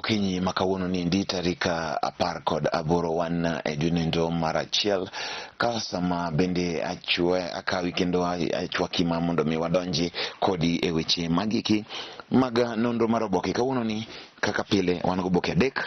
Okinyi ma kawuono niendi tarik 18 wan e dwe noendo mar achiel ka sama bende achwe akawi kendo achwaki ma mondo mi wadonji kodi e weche magiki mag nonro mar oboke kawuono ni kaka pile wan goboke adek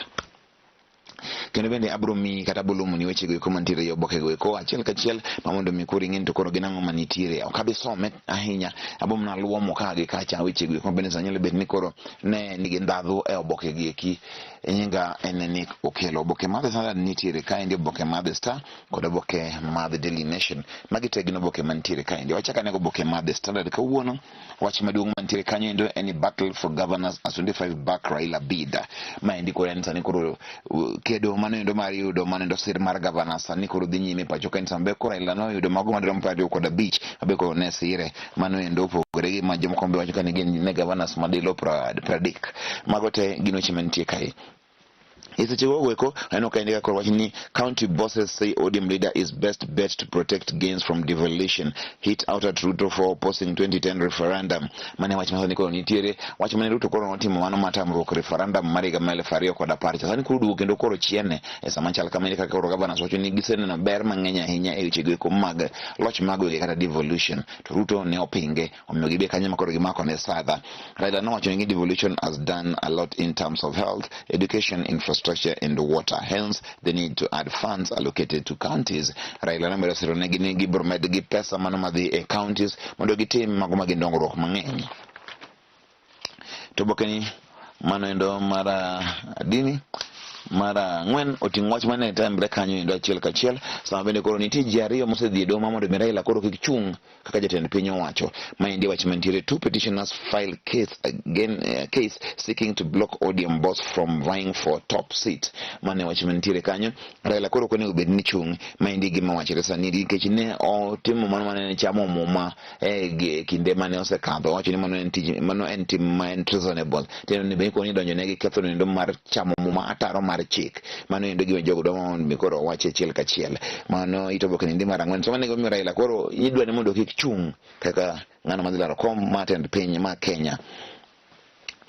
kendo bende abro miyi kata abro lomoni weche go eko mantiere e oboke go eko achiel kachiel ma mondo mi koro ing'e ni to koro gin ang'o manitiere. Ok abi some ahinya, abo mana luomo ka gi kacha weche go eko bende sani nyalo bet ni koro ne nigi ndhadhu e oboke gi eki. Nyinga en Nick Okello. Oboke mar The Standard nitiere kaendi, oboke mar The Star kod oboke mar The Daily Nation. Magi te gin oboke mantiere kaendi. Wachak ane oboke mar The Standard kawuono. Wach maduong' mantiere kanyo endo en ni battle for governors as 25 back Raila bid. Maendi koro en sani koro kedo mano endo mar yudo mano endo sir mar governors sani koro dhi nyime pacho ka en sama be koro Raila noyudo mago madirom 25 mabe koro ne sire mano endo opogore gi ma jomoko be wacho ka ne gin ne governors madilo 30. Mago te gin weche mantie kae. E seche go eko aneno ka indika koro wach ni county bosses say ODM leader is best bet to protect gains from devolution. Hit out at Ruto for opposing 2010 referendum. Mane wach ma sani koro nitiere wach mane Ruto koro notimo mano mar tamruok referendum mar higa mar 2010 cha sani koro duogo kendo koro chiene e sama chal kama kaka koro governors wacho ni giseneno ber mang'eny ahinya e weche go eko mag loch mag gwenge kata devolution to Ruto ne opinge omiyo gibe kanyo ma koro gimako ne sadha. Raila nowacho ni devolution has done a lot in terms of health, education, infrastructure and water. Hence the need to add funds allocated to counties. Raila nomedo siro negi ni gibiro medgi pesa mano madhi e counties mondo gitim mago ma gin dongruok mang'eny. To oboke ni mano endo mar dini mar ang'wen oting'o wach mane timre kanyo endo achiel kachiel sama bende koro nitie ji ariyo mosedhi e doho ma mondo mi Raila koro kik chung' kaka jatend piny owacho. Maendi wach mantiere two petitioners file case again, case seeking to block ODM boss from vying for top seat. Mane wach mantiere kanyo. Raila koro ok onego bed ni chung'. Maendi gima wachore sani nikech ne otimo mano mane chamo muma e kinde mane osekadho. Owacho ni mano en tij mano en tim ma en treasonable. Tiende ni be koni donjo ne gi ketho nendo mar chamo muma ataro mar chik. Mano endo gima jogo dwa mondo mi koro owach achiel kachiel. Mano ito oboke ni mar ang'wen. So mano gima Raila koro idwa ni mondo kik chung' kaka ng'ano madhi laro kom mar tend piny ma Kenya.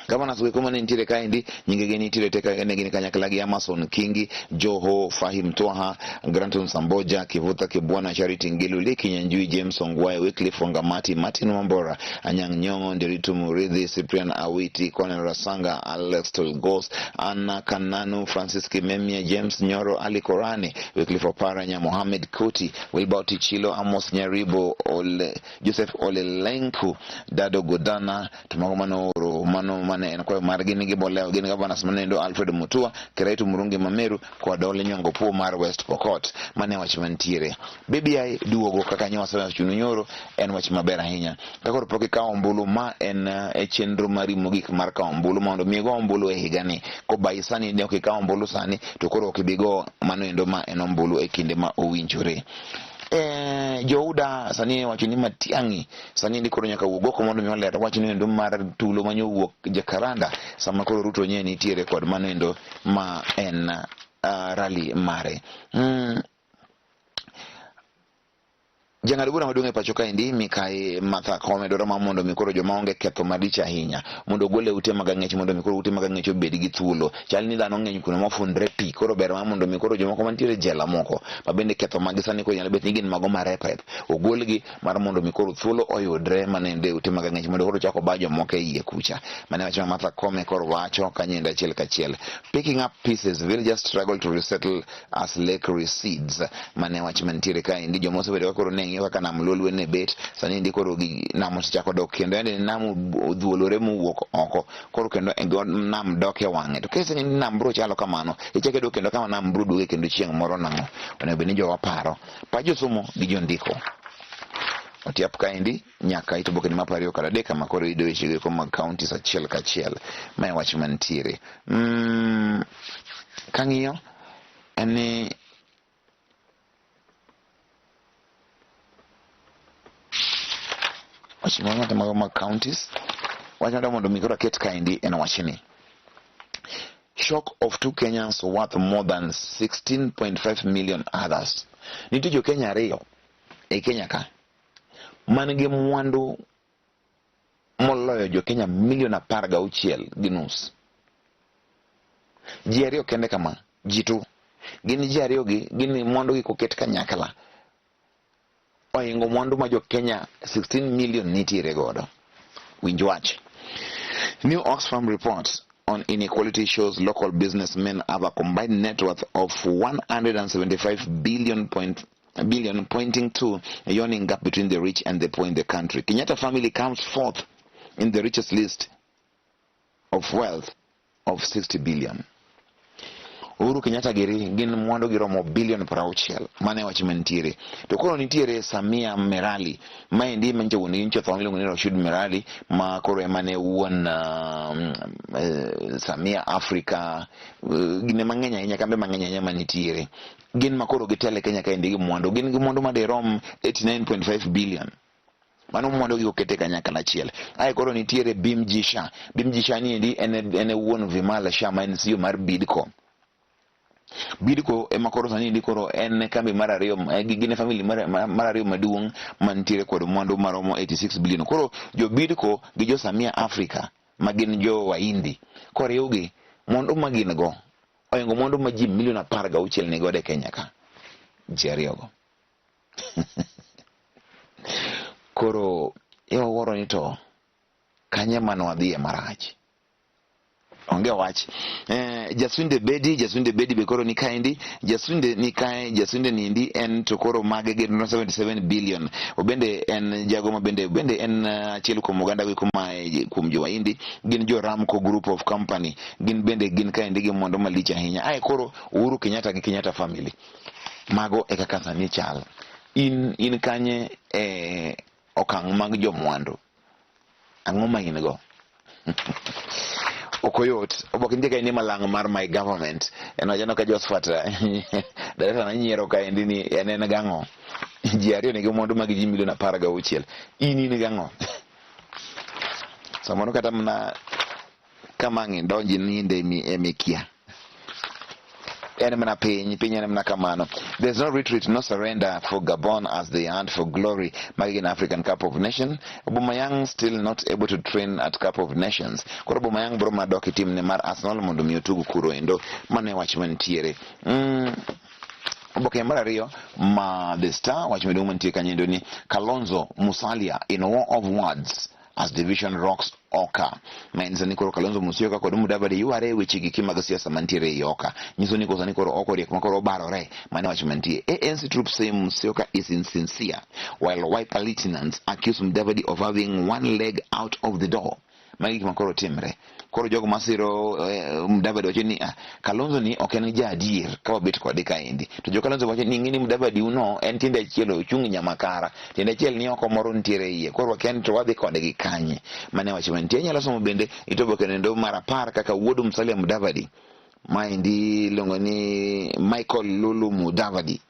Governors go eko mane nitiere kaendi nyingegi nitiere te ka ne gin kanyakla gi Amason Kingi, Joho, Fahim Twaha, Granton Samboja, Kivutha Kibwana, Charity Ngilu, Lee Kinyanjui, James Ongwae, Wycliffe Wangamati, Martin Wambora, Anyang' Nyong'o, Nderitu Murithi, Cyprian Awiti, Cornel Rasanga, Alex Tolgos, Anna Kananu, Francis Kimemia, James Nyoro, Ali Korani, Wycliffe Oparanya, Mohamed Koti, Wilbur Tichilo, Amos Nyaribo, Ole, Joseph Ole Lenku, Dado Godana, to mago mano oro mano mane en kwayo margi ni gibolewo gin governors manendo Alfred Mutua, Kiraitu Murungi Mameru kod Ole Nyongo Puo mar West Pokot. Mane wach mantiere. BBI duogo kaka nyo wasewacho nyoro en wach maber ahinya. Ka koro pok ikawo ombulu ma en e chenro mari mogik mar kawo ombulu mondo mi igo ombulu e higani. Kobayi sani ne ok ikawo ombulu sani to koro ok ibi go mano endo ma en ombulu e kinde ma owinjore. Jouda sani wacho ni Matiang'i sani ndi koro nyaka wuog oko mondo mi oler wach no endo mar tulo manyo wuok Jakaranda sama koro Ruto nye nitiere kod mano endo ma en rally mare. Jang'ad bura maduong' e pacho kaendi Mikai Martha Koome dwaro mar mondo mi koro joma onge ketho malich ahinya mondo ogol e ute mag ang'ech mondo mi koro ute mag ang'ech obed gi thuolo. Chal ni dhano ng'eny kuno mofundre pi koro ber mar mondo mi koro jomoko mantiere e jela moko ma bende ketho mag sani koro nyalo bet ni gin mago marep rep ogolgi mar mondo mi koro thuolo oyudre manende e ute mag ang'ech mondo koro chak oba jomoko e iye kucha. Mane wach ma Martha Koome koro wacho kanyo achiel kachiel. Picking up pieces, villagers struggle to resettle as lake recedes. Mane wach mantiere kaendi joma osebedo ka koro ne ng'iyo kaka nam Lolwe ne bet sani endi koro nam osechako dok kendo ende nam odhuolore mowuok oko koro kendo nam dok e wang'e to kese ni nam biro chalo kamano ichako idok kendo kama nam biro duoge kendo chieng' moro nang'o onego bed ni jowa paro pa josomo gi jondiko otiap kaendi nyaka ito oboke ni mar 23 kama koro iyudo weche go eko mag counties achiel kachiel. Ma e wach mantiere. Kang'iyo en ni wach moro mago mag counties wach madwa mondo mi koro aket kaendi en wachni. Shock of two Kenyans worth more than 16.5 million others. Nitie jo Kenya ariyo e Kenya ka man gi mwandu moloyo jo Kenya milion 16.5. Ji ariyo kende kama, ji tu. Gin ji ariyo gi, gin mwandu gi koket kanyakla ohingo mwandu ma jo Kenya 16 million nitiere godo. Winj wach. New Oxfam report on inequality shows local businessmen have a combined net worth of 175 billion point billion, pointing to a yawning gap between the rich and the poor in the country. Kenyatta family comes fourth in the richest list of wealth of 60 billion. Uhuru Kenyatta giri gin mwandu giromo bilion 60, mano e wach mantiere. To koro nitiere Samia Merali, maendi manyicha wuon gi nyicha otho miluongo ni Rashid Merali, ma koro ema ne wuon Samia Africa, gine mang'eny ahinya, kambe mang'eny ahinya manitiere. Gin ma koro gitelo e Kenya kaendi gi mwandu, gin gi mwandu madirom 89.5 billion. Mano mwandu gi okete kanyakla achiel. Ae koro nitiere Bhimji Shah. Bhimji Shah ni endi en e wuon Vimal Shah ma en CEO mar Bidco. Bidco ema koro sani endi koro en kambi mar ariyo, gin e family mar ariyo maduong' mantiere kod mwandu maromo 86 billion. Koro jo Bidco gi jo Samia Africa ma gin jo Wahindi koriwgi, mwandu ma gin go ohingo mwandu ma ji milion 16 ni godo e Kenya ka. Ji ariyogo. Koro iwuoro ni to kanye mane wadhiye marach. Onge wach. Jasunde Bedi, Jasunde Bedi be koro ni kaendi, Jasunde ni kae, Jasunde niendi en to koro mage gin 77 billion. Obende en jago ma bende en achiel kuom oganda go mae kuom jo Wahindi, gin jo Ramco Group of Company, gin bende gin kaendi gi mwandu malich ahinya. Ae koro Uhuru Kenyatta gi Kenyatta family. Mago e kaka sani chal. In kanye e okang' mag jomwandu? Ang'o ma in go? Ok oyot. Oboke nitie kaendi malang' mar my government. En wachano ka Josephat director nanyiero kaendi ni en gang'o? Ji ariyo nigi mwandu mag ji milion 16. In gang'o? Samoro kata mana kama ang' idonji ninde emikia. En mana piny, piny en mana kamano. There's no retreat, no surrender for Gabon as they hunt for glory. Magi gin African Cup of Nations. Aubameyang still not able to train at Cup of Nations. Koro Aubameyang bro mana dok e team ne mar Arsenal mondo mi otug kuro endo. Mano e wach mantiere. Oboke mar ariyo ma The Star, wach maduong' mantie kanyo endo ni Kalonzo Musalia in war of words as division rocks Oka. Ma en sani koro Kalonzo Musyoka kod Mudavadi yware e weche giki mag siasa mantiere ei Oka. Nyiso ni sani koro Oka oriek ma koro obarore. Mano e wach mantie. ANC troops say Musyoka is insincere, while Wiper lieutenants accuse Mudavadi of having one leg out of the door. Magi gik ma koro timre. Koro jogo masiro Mudavadi wacho ni Kalonzo ni ok en ja adier ka wabet kode kaendi. To jo Kalonzo wacho ni ng'ini Mudavadi uno en tiende achiel ochung' nyamakara, tiende achiel ni oko moro nitiere iye. Koro wakia ni to wadhi kode gi kanye. Mane wach mantie. Inyalo somo bende itoboke nendo mar 10 kaka wuod Musalia Mudavadi. Maendi iluongo ni Michael Lulu Mudavadi.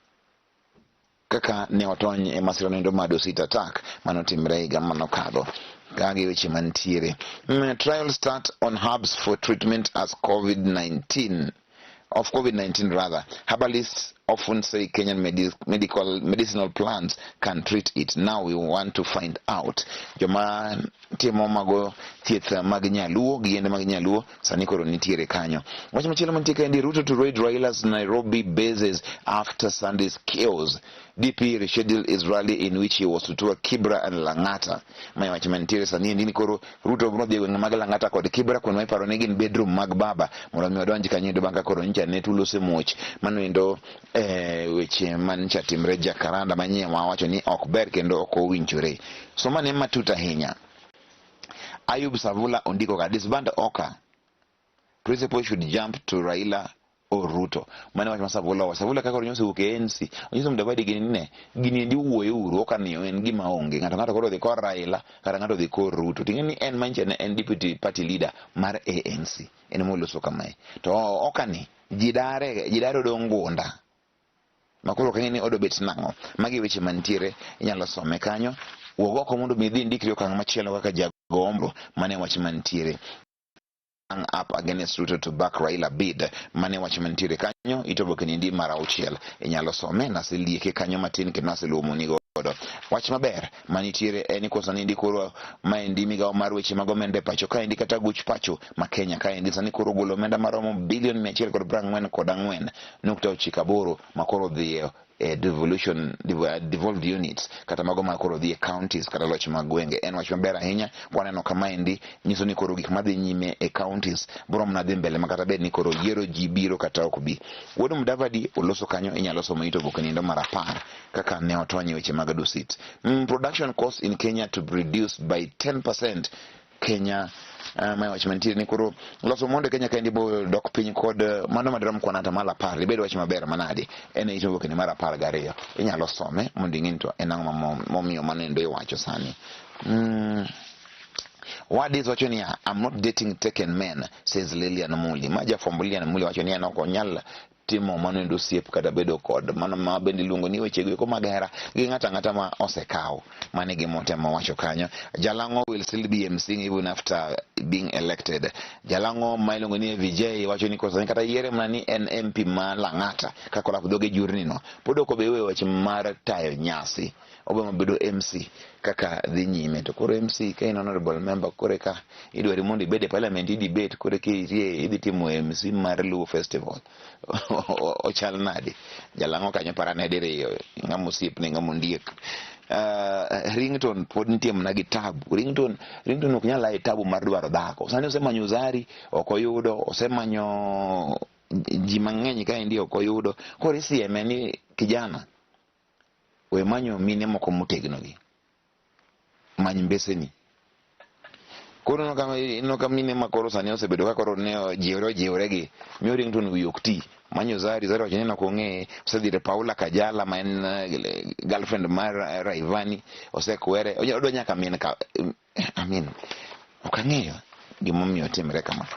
Kaka ne otony e masira nendo mar Dusit attack manotimre higa manokadho. Gagi weche mantiere. Trial start on herbs for treatment as COVID-19. Of COVID-19 rather. Herbalists often say Kenyan medicinal plants can treat it. Now we want to find out. Joma timo mago thieth mag nyaluo gi yien mag nyaluo sani koro nitiere kanyo. Wach machielo mantie kaendi, Ruto to raid Raila's Nairobi bases after Sunday's chaos. DP rescheduled his rally in which he was to tour Kibra and Lang'ata. Mae wach mantiere sani endi ni koro Ruto biro dhi e gwenge mag Lang'ata kod Kibra kuonde ma iparo ni gin bedroom mag baba mondo mi odonj kanyo endo bang' ka koro nyicha ne tulo osemuoch. Mano endo weche mancha timre Jacaranda manyien wawacho ni ok ber kendo ok owinjore. Somane matut ahinya. Ayub Savula ondiko ka disband Oka. Principal should jump to Raila or Ruto. Mano wach ma Savula owacho. Savula kaka onyoso wuok e ANC, onyiso Mudavadi gini ne, gini endi wuoyo uru, Oka ni en gima onge. Ng'ato ng'ato koro dhi kor Raila, kata ng'ato dhi kor Ruto. Ting'e ni en mancha ne en deputy party leader mar ANC. En moloso kamae. To Oka ni, ji dare, ji dare odong' gunda. Ma koro ok ang'e ni odobet nang'o. Magi weche mantiere, inyalo some kanyo. Wuog oko mondo mi idhi indikri okang' machielo kaka jagombo. Mane wach mantiere. Gang up against Ruto to back Raila bid. Mane wach mantiere kanyo, itoboke ni ndi mar 6. Inyalo some, naselieke kanyo matin kendo naseluomo ni godo. godo. Wach maber manitiere en ni kosa ni koro maendi migawo mar weche mag omenda e pacho kaendi kata guch pacho ma Kenya kaendi sani koro ogolo omenda maromo bilion 144.98 ma koro dhiyo e devolution devolved units kata mago ma koro dhi e counties kata loch mag gwenge. En wach maber ahinya waneno kamaendi nyiso ni koro gik madhi nyime e counties biro mana dhi mbele ma kata bed ni koro yiero ji biro kata ok bi. Wuod Mudavadi oloso kanyo, inyalo somo ito oboke nindo mar 10 kaka ne otony e weche mag Dusit. Production cost in Kenya to be reduced by 10%. Kenya ma wach mantiere ni koro loso mondo e Kenya kaendi bo dok piny kod mano madirom kwan atamalo 10. Ibed wach maber manade en e ito oboke ni mar 12 inyalo some mondo ing'e ni to en ang'o momiyo mano endo iwacho sani. Wadis wacho niya, I'm not dating taken men, says Lilian Muli. Ma jafwambo Lilian Muli wacho niya, ok onyal timo mano endo osiep kata bedo kod mano ma bende iluongo ni weche go mag hera gi ng'ato ang'ata ma osekaw. Mano e gima otemo wacho kanyo. Jalang'o will still be emceeing even after being elected. Jalang'o ma iluongo ni VJ wacho ni kosa kata yiere mana ni en MP ma Lang'ata kaka olap dhoge jurni no pod ok obe weyo wach mar tayo nyasi. Obiro bedo MC kaka dhi nyime. To koro MC ka in honorable member koro eka idwari mondo ibed e parliament i debate koro eka idhi timo MC mar Luo Festival. Ochal nade? Jalang'o kanyo parane diriyo, ng'ama osiepne, ng'ama ondiek. Ringtone pod nitie mana gi tabu. Ringtone ok nyal a e tabu mar dwaro dhako. Sani osemanyo Zari, ok oyudo, osemanyo ji mang'eny kaendi ok oyudo. Koro isieme ni kijana, we manyo mine moko motegno gi. Many mbeseni. Koro ineno ka mine ma koro sani osebedo ka koro ne ojiwre ojiwre gi, miyo Ringtone wiye ok ti. Manyo Zari, Zari wacho ni ok ong'eye, osedhi ir Paula Kajala ma en girlfriend mar Rayvanny, osekwere, odwa nyaka min ka, I mean, ok ang'eyo gimomiyo timre kama.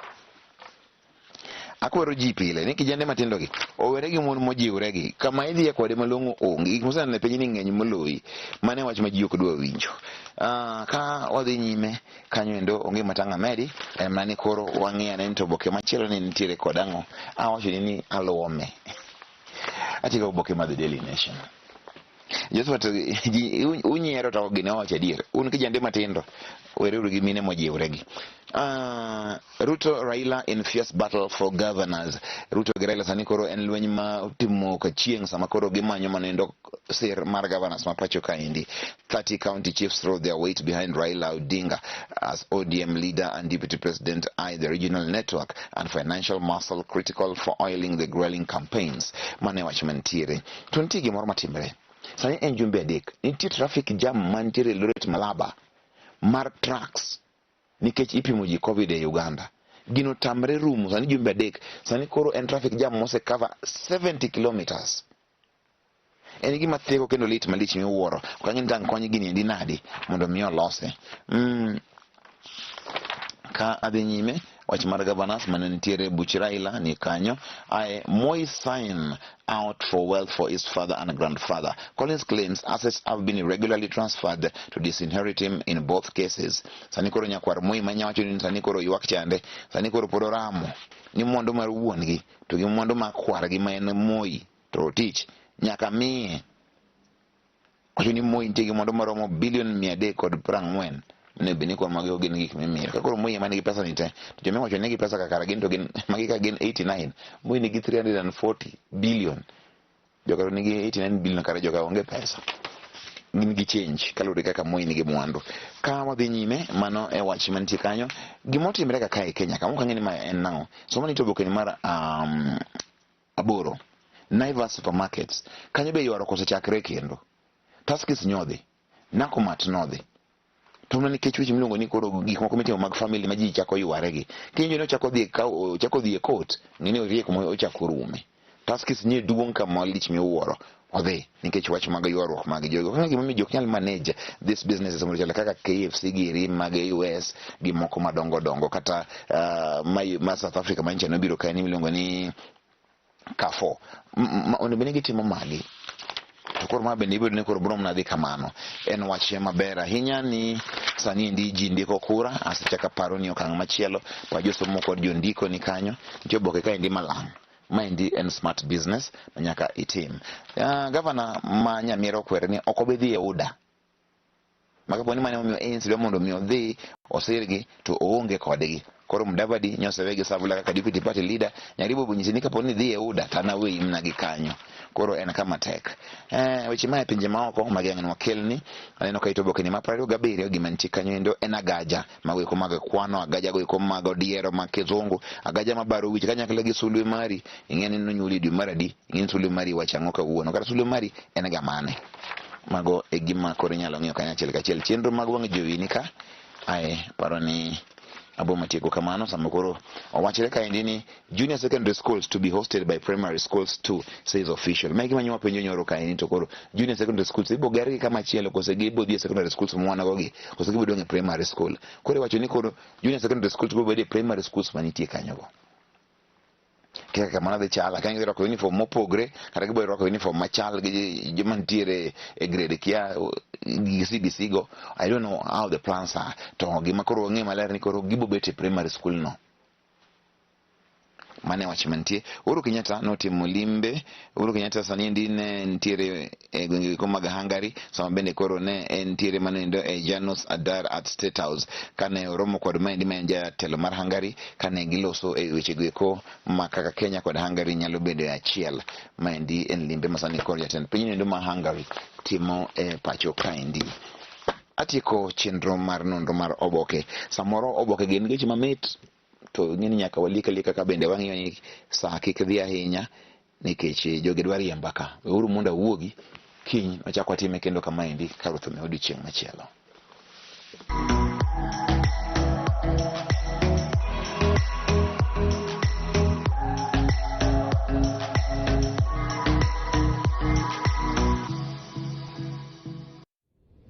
Akwero ji pile ni kijende matindo gi owere gi mon mojiwre gi, kama idhiye kode malong'o onge, gik moseneno e piny ni ng'eny moloyi. Mano e wach ma ji ok dwa winjo. Ka wadhi nyime kanyo endo onge matang' amedi, en mana ni koro wang'i ane ni to oboke machielo ni nitiere kod ang'o. Awacho ni ni aluome. Atiyo gi oboke mar The Daily Nation. Josephat, ji unyiero to gini owacho adier. Un kijende matindo, wereuru gi mine mojiwre gi. Ruto Raila in fierce battle for governors. Ruto gi Raila sani koro en lweny ma otimo ka chieng' sama koro gimanyo manendo sir mar governors ma pacho kaendi. 30 county chiefs throw their weight behind Raila Odinga as ODM leader and deputy president eye the regional network and financial muscle critical for oiling the grueling campaigns. Mano e wach mantiere. To nitie gimoro matimre. Sani en jumbe 3. Nitie traffic jam mantiere Eldoret Malaba mar trucks nikech ipimo ji COVID e Uganda. Gino tamre rumo sani jumbe 3. Sani koro en traffic jam mose cover 70 kilometers. En gima theko kendo lit malich miwuoro. Ok ang'e ni tang' kony gini endi nadi mondo mi olose. Ka adhi nyime, wach mar governors mane nitiere buch Raila ni kanyo. Ae Moi sign out for wealth for his father and grandfather. Collins claims assets have been irregularly transferred to disinherit him in both cases. Sani koro nyakwar Moi ma nyawacho ni sani koro ywak chande. Sani koro pod oramo ni mwandu mar wuon-gi to gi mwandu mar kwargi ma en Moi to tich nyaka miye. Wacho ni Moi nitie gi mwandu maromo bilion 340. Ne bed ni koro mago gin gik mimiyo. Ka koro Moi ema nigi pesa ni te, to joma iwacho ni nigi pesa kaka gin to gin magi ka gin 89. Moi nigi 340 billion. Joka to nigi 89 billion kare joka onge pesa. Gin gi change kaluwore kaka Moi nigi mwandu. Ka wadhi nyime, mano e wach mantie kanyo. Gimotimre ka kae e Kenya ka, ok ang'e ni ma en nang'o. Somo ni to oboke ni mar 8. Naivas supermarkets. Kanyo be ywaruok osechakre kendo. Tuskys nyodhi. Nakumatt nodhi. To mana nikech weche miluongo ni koro gik moko mitimo mag family ma ji chako yware gi. Kiwinjo ni ochako dhi e ochako dhi e court, ng'e ni oriek mo ochako rume. Tuskys nie duong' kama lich miwuoro. Odhi nikech wach mag ywaruok mag jogo. Ok ang'e gimomiyo ji ok nyal manage this businesses mondo ochal kaka KFC giri mag US gi moko madongo dongo kata ma South Africa manyicha nobiro kae ni miluongo ni Carrefour. Onego bed ni gitimo magi. To koro ma bende ibiro ni koro biro mana dhi kamano. En wach maber ahinya ni sani endi ji ndiko kura, asechako aparo ni okang' machielo pa josomo kod jondiko ni kanyo. Nitie oboke kaendi malang' Maendi en smart business ma nyaka itim. Gavana ma Nyamira okwere ni ok obi dhi e UDA. Ma kapo ni mano emomiyo ANC dwa mondo mi odhi osirgi to oonge kodgi. Koro Mudavadi nyosewe gi Savula kaka deputy party leader, Nyaribo onyise ni kapo ni idhi e UDA to an aweyi mana gi kanyo. Koro en kama tek. Weche ma e pinje maoko mag yang' nwakelni, aneno ka ito oboke ni ma 27 gima nitie kanyo endo en agaja mago eko mag kwano, agaja go eko mag odiero mag kizungu, agaja mabaro wich kanyakla gi sulwe mari, ing'e ni nonyuoli dwe mar adi, ing'e ni sulwe mari wacho ang'o kawuono, kata sulwe mari en ga mane. Mago e gima koro inyalo ng'iyo kanyo achiel kachiel. Chenro mag wang' jowi ni ka, ae paro ni abo matieko kamano sama koro owachre kaendi ni junior secondary schools to be hosted by primary schools too, says official. Ma e gima nyo wapenjo nyoro kaendi to koro junior secondary schools ibo gergi kama chielo kose gibo dhi e secondary schools mwana go gi kose gibo dong' e primary school. Koro iwacho ni koro junior secondary schools biro bedo e primary schools manitie kanyogo. Kaka kamano dhi chalo, akia ni gidhi rwako uniform mopogre kata gibo rwako uniform machal gi joma nitiere e grade kia gi CBC go. I don't know how the plans are. To gima koro wang'eyo maler ni koro gibo bet e primary school no. Mano e wach mantie. Uhuru Kenyatta notimo limbe. Uhuru Kenyatta sani endi ne nitiere e gwenge go mag Hungary, sama bende koro ne entiere manoendo e Janos Adar at State House kane oromo kod maendi ma en jatelo mar Hungary kane giloso e weche goeko ma kaka Kenya kod Hungary nyalo bedo e achiel. Maendi en limbe ma sani koro jatend piny noendo ma Hungary timo e pacho kaendi. Atieko chenro mar nonro mar oboke. Samoro oboke gin weche mamit to ing'e ni nyaka waliek alieka ka bende wang'iyo ni saa kik dhi ahinya nikech jogi dwa riemba ka. Weuru mondo awuogi kiny wachak watime kendo kamaendi ka Ruoth omiwa odiochieng' machielo.